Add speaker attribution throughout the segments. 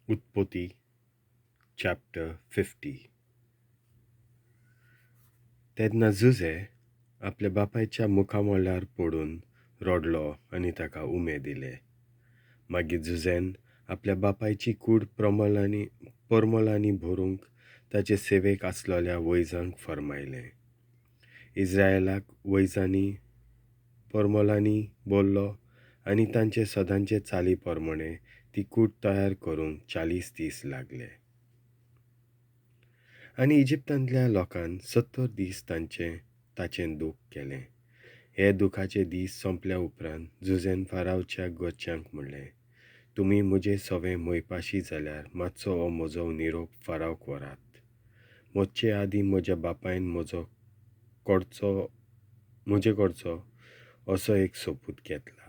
Speaker 1: उत्पत्ती चॅप्टर 50. तेन्ना जुझे आपल्या बापायच्या मुखामळार पडून रडलो आनी ताका उमे दिले. मागीर जुझेन आपल्या बापायची कूड परमलांनी भरूंक ताचे सेवेक आसलेल्या वैजांक फर्मायलें. इस्रायलाक वैजांनी परमलांनी भरलो आनी तांचे सदांचे चाली प्रमाणें ती कूड तयार करूंक 40 दीस लागले. आनी इजिप्तांतल्या लोकान 70 दीस ताचें दूख केलें. हे दुखाचे दीस सोंपल्या उपरांत जुझेन फारावच्या घरच्यांक म्हणलें, तुमी म्हजे सवें मोयपाशी जाल्यार मातसो हो म्हजो निरोप फारावक व्हरात. मरचे आदीं म्हज्या बापायन म्हजे कडचो असो एक सोपूत घेतला.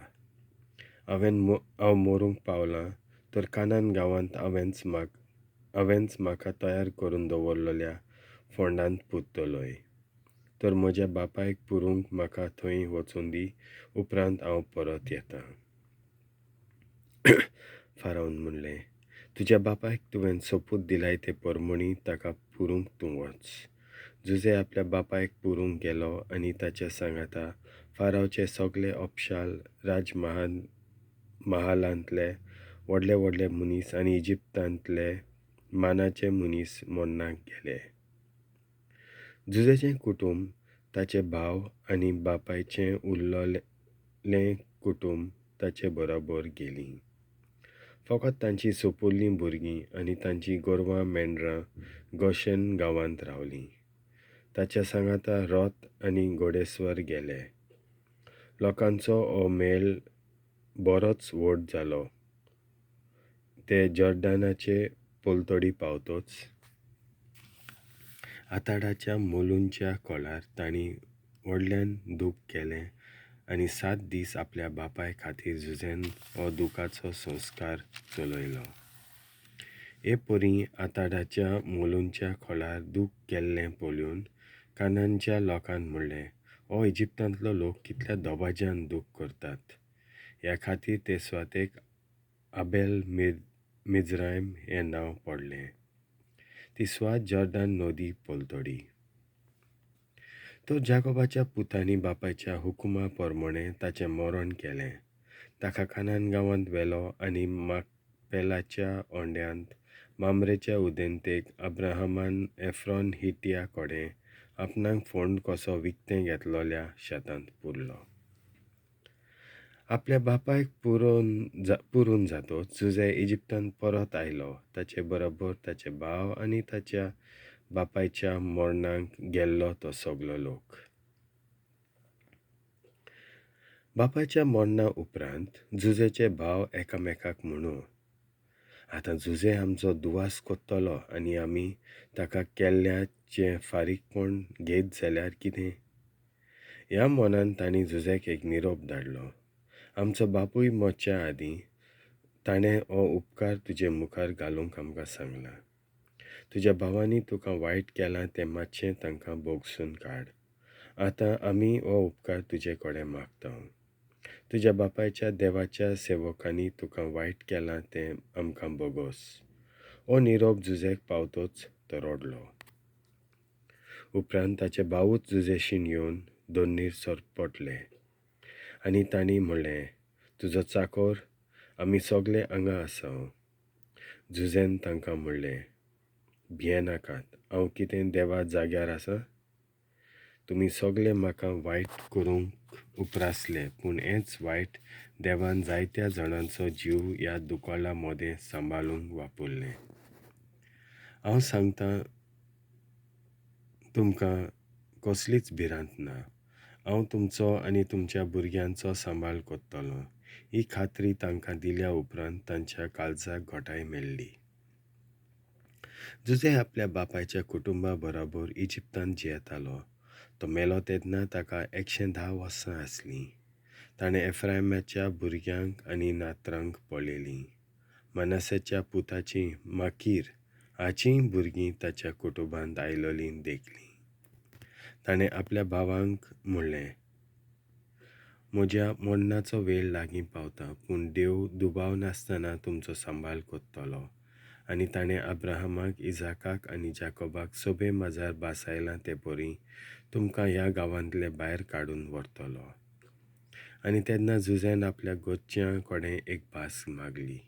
Speaker 1: हांव मरूंक पावलां तर कानान गांवांत हांवेंच म्हाका तयार करून दवरलेल्या फोंडांत पुरतलोय. तर म्हज्या बापायक पुरूंक म्हाका थंय वचूं दी, उपरांत हांव परत येतां. फारावन म्हणलें, तुज्या बापायक तुवें सोपूत दिलाय ते परमणी ताका पुरूंक तूं वच. जुझे आपल्या बापायक पुरूंक गेलो आनी ताच्या सांगाता फारावचे सगळे अपशाल राजमहाल महालांतले व्हडले व्हडले मनीस आनी इजिप्तांतले मानाचे मनीस मरणाक गेले. जुझेचें कुटूंब, ताचे भाव आनी बापायचें उरलेलें कुटूंब ताचे बरोबर गेलीं. फकत तांचीं सोपुल्लीं भुरगीं आनी तांचीं गोरवां मेंढरां गोशेन गांवांत रावलीं. ताच्या सांगाता रथ आनी घोडेस्वर गेले. लोकांचो हो मेळ बरोच व्हड जालो. ते जॉर्डनाचे पलतडी पावतोच आताडाच्या मोलूंच्या कोलार तांणी व्हडल्यान दूख केलें आनी 7 दीस आपल्या बापाय खातीर जुझेन हो दुखाचो संस्कार चलयलो. हे परी आताडाच्या मोलूंच्या खोलार दूख केल्लें पळोवन कानानच्या लोकान म्हणलें, हो इजिप्तांतलो लोक कितल्या दबाज्यान दूख करतात. ह्या खातीर ते सुवातेक आबेल मिझरायम हें नांव पडलें. ती सुवात जॉर्डन नदी पलतडी. तर जाकोबाच्या पुतांनी बापायच्या हुकुमा प्रमाणें ताचें मरण केलें. ताका कानान गांवांत व्हेलो आनी माकपेलाच्या ओंड्यांत मामरेच्या उदेंतेक अब्राहमान एफ्रॉन हिटिया कडेन आपणाक फोंड कसो विकतें घेतलेल्या शेतांत पुरलो. आपल्या बापायक पुरून जातोच जुझे इजिप्तांत परत आयलो. ताचे बरोबर ताचे भाव आनी ताच्या बापायच्या मरणाक गेल्लो तो सगलो लोक. बापायच्या मरणा उपरांत जुझेचे भाव एकामेकाक म्हणू, आतां जुझे आमचो दुवास कोत्तलो आनी आमी ताका केल्ल्याचें फारीकपण घेत जाल्यार कितें? ह्या मनान तांणी जुझेक एक निरोप धाडलो, आमचो बापूय मरच्या आदीं ताणें हो उपकार तुजे मुखार घालूंक आमकां सांगलां. तुज्या भावांनी तुका वायट केलां तें मातशें तांकां भोगसून काड. आतां आमी हो उपकार तुजे कडेन मागता. तुज्या बापायच्या देवाच्या सेवकांनी तुका वायट केलां तें आमकां भोगोस. हो निरोप जुझेक पावतोच तो रडलो. उपरांत ताचे भावूच जुझेशीन येवन दोन्नीर सरपटले आनी तांणी म्हणलें, तुजो चाकोर आमी सगळे हांगा आसा. जुझेन तांकां म्हणलें, भियेनाकात, हांव कितें देवा जाग्यार आसा? तुमी सगळे म्हाका वायट करूंक उपरासले, पूण हेंच वायट देवान जायत्या जाणांचो जीव ह्या दुकळा मदें सांबाळूंक वापरलें. हांव सांगता तुमकां कसलीच भिरांत ना. हांव तुमचो आनी तुमच्या भुरग्यांचो सांबाळ करतलो. ही खात्री तांकां दिल्या उपरांत तांच्या काळजाक घटाय मेळ्ळी. जुझे आपल्या बापायच्या कुटुंबा बरोबर इजिप्तांत जियेतालो. तो मेलो तेन्ना ताका 110 वर्सां आसलीं. ताणें एफ्रायमाच्या भुरग्यांक आनी नातरांक पळयलीं. मनासाच्या पुताची माकीर हाचींय भुरगीं ताच्या कुटुंबांत आयलोलीं देखलीं. ताणें आपल्या भावांक म्हणलें, म्हज्या मरणाचो वेळ लागीं पावता, पूण देव दुबाव नासतना तुमचो सांबाळ करतलो आनी ताणें अब्राहमाक, इजाकाक आनी जाकोबाक सोबे माजार भासायलां ते परी तुमकां ह्या गांवांतले भायर काडून व्हरतलो. आनी तेन्ना जुझ्यान आपल्या गोच्यां कडेन एक भास मागली,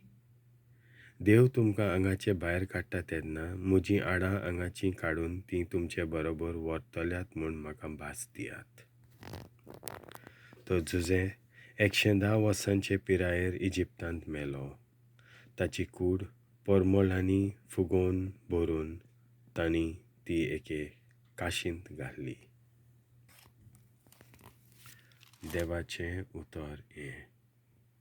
Speaker 1: देव तुमकां हांगाचे भायर काडटा तेन्ना म्हजीं हाडां हांगाचीं काडून तीं तुमचे बरोबर व्हरतल्यात म्हूण म्हाका भास दियात. तो जुझे 110 वर्सांचे पिरायेर इजिप्तांत मेलो. ताची कूड परमळांनी फुगोवन भरून तांणी ती एके काशींत घाली. देवाचें उतर हें.